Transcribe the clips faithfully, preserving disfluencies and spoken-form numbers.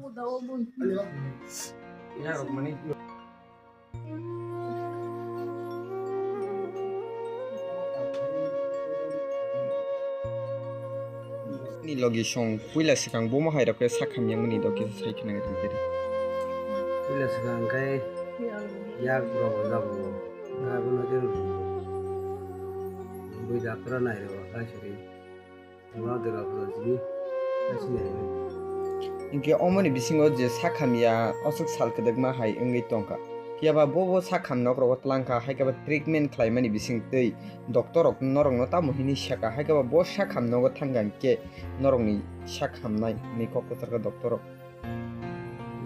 Ni logi song puila swkang bomo hai rok khe sak hamya mani do kisa sai khna ri khe. Puila swkang khe yak rok jabo. Ga bono khe bui doctor nai rw kha sari. Bono de rok jini kha sini. Hinkhe omoni bisingo je sak hamya oswk sal kwdwkma hai wngwi tongkha. Phiya ba bo bo sak hamnok rogo twlang kha, hai khe ba treatment khlaimani bising twi doctor rok norokno tamo hini saka, hai khe ba bo sak hamnogo thang kha hinkhe norokni sak hamnai hwnwi kok kwchar kha doctor rok.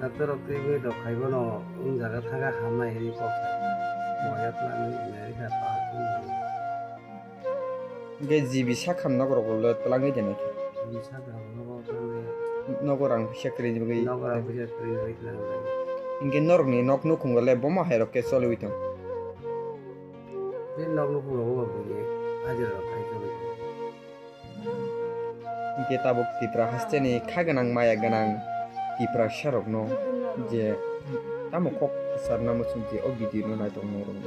Doctor rok twi bai rok khai bono wng jaga thang kha hamnai hwnwi kok sa. Bo ya twlang nai kha pa. Hingke G B sak ham nok rok le twlangwi de nai khe. G B sak ham nok rok twlangwi. Nogo rang puisa kwrwini bagwi. Nogo rang puisa kwrwini bagwi twlangwi. Hingke norokni nok nukhungo le bomo hai rok khe choliwi tong. Bini nok nukhungo bo bini hajira rok khai choliwi tong. Hingke tabuk Tipra hasteni kha gwnang maya gwnang Tiprasa rokno je tamo kok kwcharna muchung je o video no naitok nai rok.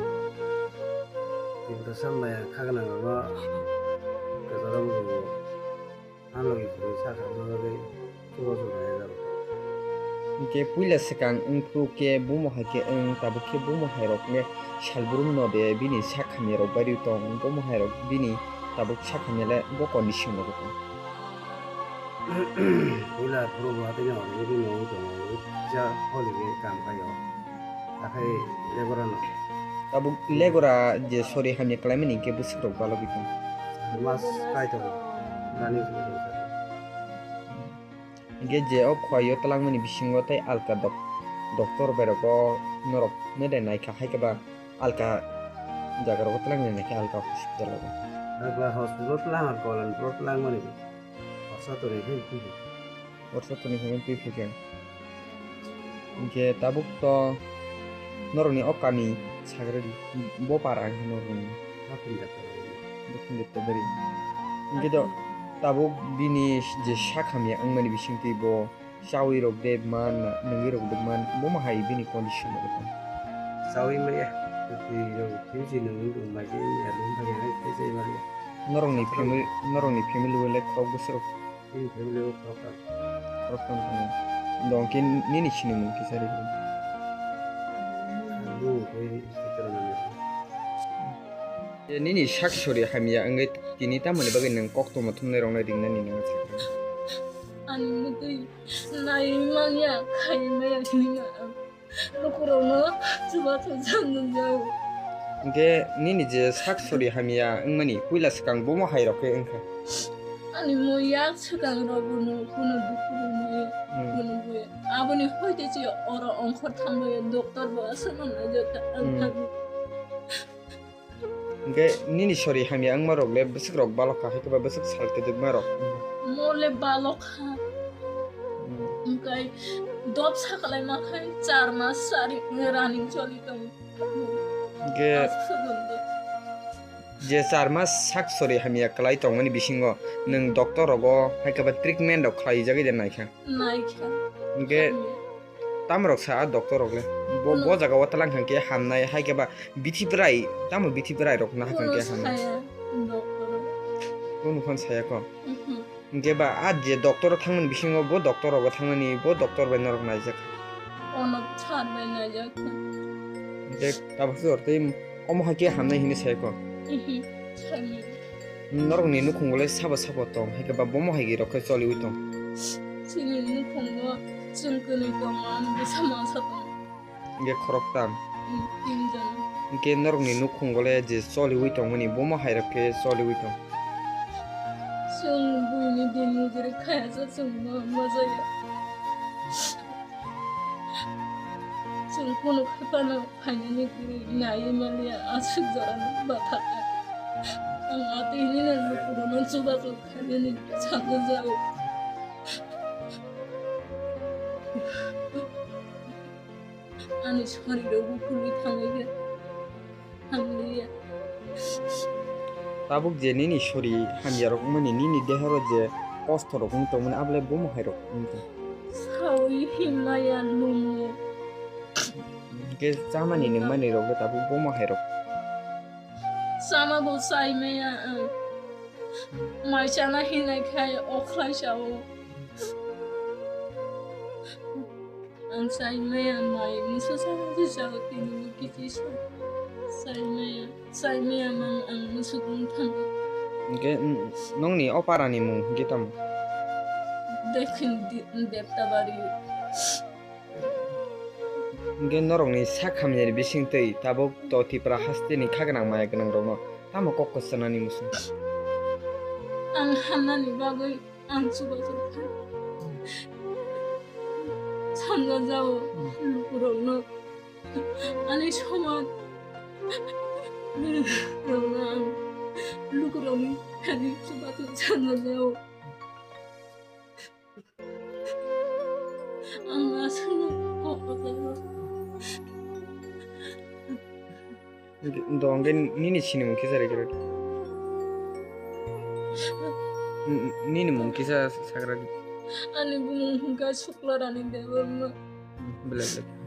Tiprasa maya kha gwnang rokno kwcharo muchungo. Ang logi kwrwi sakha wngna bagwi chubachu nai jago. Hingke puila swkang wngphuru khe bomo hai khe wng, tabuk khe bomo hai rok le salbrum no de bini sak hamya rok bai rw tong, bomo hai rok bini tabuk sak hamya le bo condition rok tong. Puila phuru bo hatwi no rwgwi nungwi tongo, ja holi khe kam khaio. Akhai lebora no. Tabuk legora je sori hamya khlaimani hinkhe bwswk rok balogwi tong. Mas kaitor nani. Hinkhe je o khwlai o twlangmani bisingo tei alka dok-, doctor bai rogo norok nede naikha hai khe ba alka jaga rogo twlangnai naikha alka hospital rogo. Alka hospital twlang alka Kolanpur twlangmani. Borsa toni khe twi phi. Borsa toni khe twi phi khe. Hinkhe tabuk to norokni o kami sagra di, bo para ang norokni. Dopin dapta bari. Dopin dapta bari. Hinkhe to tabuk bini je sak hamya wngmani bisingtwi bo chawi rok de man, nungwi rok de man, bo ma hai bini condition rok. Chawi maya, twi rok, twi si nungwi rok mai se ya dum thang ya, twi se maya. Norokni family, norokni family o le khorok bwswk rok. Bini family o khoroktham. Khoroktham tongo. Dong khe nini sinimung kisa rw. Ang bo khe Sitaram Manya. Je nini sak sori hamya wngwi tini tamoni bagwi nwng koktwma thumnai rokno ringnani nang sakha. Ani mwtwi nai manya, khai manya hinwi ang. Lukurokno chubachu chang nungjao. Hinkhe nini je sak sori hamya wngmani puila swkang bomo hai rok khe wngkha. Ani mo yak swkang rok bono, bono dukhu rwmani, hmm, bono buya. Aboni hoite se oro ongkhor thangbai doctor bo aswk no naijak kha, ang, hmm, thangwi. Hinkhe nini sori hamya wngma rok le bwswk rok balok kha, hai khe ba bwswk sal kwdwkma rok. Mo le balok kha. Hmm. Hinkhe dop sakalai ma khai char mas sari running choli tongo. Hinkhe aswk no. Je char mas sak sori hamya kwlai tongmani bisingo nwng doctor rogo hai khe ba treatment rok khlai jagwi de naikha. Naikha. Hinkhe hamya. Tamrok sa a doctor rok le. Bo, hmm, bo jaga o twlang kha khe hamnai, hai khe ba bithi bwrai, tamo bithi bwrai rok nahakha khe hamnai. Bono saya doctor. Bono phano saya ko. Mhm. Hinkhe ba a je doctor o thangmani bisingo bo doctor rogo thangmani, bo doctor bai norok naijak. Ono sar bai naijak. Hinkhe tabuk se ortoi omo hai khe hamnai hinwi sai ko. Mhm. Sai. Norokni nukhungo le sabo sabo tong, hai khe ba bomo hai rok khe choliwi tong. Chini nukhungo chwng kwnwi tongo, ani bwsa masa tongo. Hinkhe khoroktham. Hmm, tinjon. Hinkhe norokni nukhungo le je choliwi tongmani, bomo hai rok khe choliwi tong. Chwng buini din mujuri khaya se chwng ma-, ma jaya. Chwng kunu khe phano phainani kwrwi naiwi manliya, aswk jorano bathakha. Ang atwi hinwi no lukurokno chubachu khainani sakjao. Ani sori rok bukhulwi thangwi khe hamliya. Tabuk je nini sori hamya rok wngmani, nini deha ro je kosto rok wng tongmani, abo le bomo hai rok wng tong. Sao Himlaya lumo. Hingke chamani nungmani rok bo tabuk bomo hai rok. Chama bo chai maya ang. Mai chana hinai khai okhlai sao. Ang chai maya mai musu chama se sao tini bo kichi sa. Chai maya. Saimaya mang ang musuk wng thang. Hingke, mm, nongni o parani mung hingke tamo? Dekhin di-, Deptabari. Hingke norokni sak hamyani bisingtwi tabuk to Tipra hasteni kha gwnang maya gwnang rokno tamo kok kwchanani musung? Ang hamnani bagwi ang chubachu kha. Sanjajao lukurokno. Ani soman. Rokno ang lukurokni thani chubachu sanjajao. Ang aswkno kok kwcharo. Dongke nini sinimung kisa rikirok. Nini mung kisa sakra. Ani bumung hwnkha Suklarani Debbarma. Belai belai.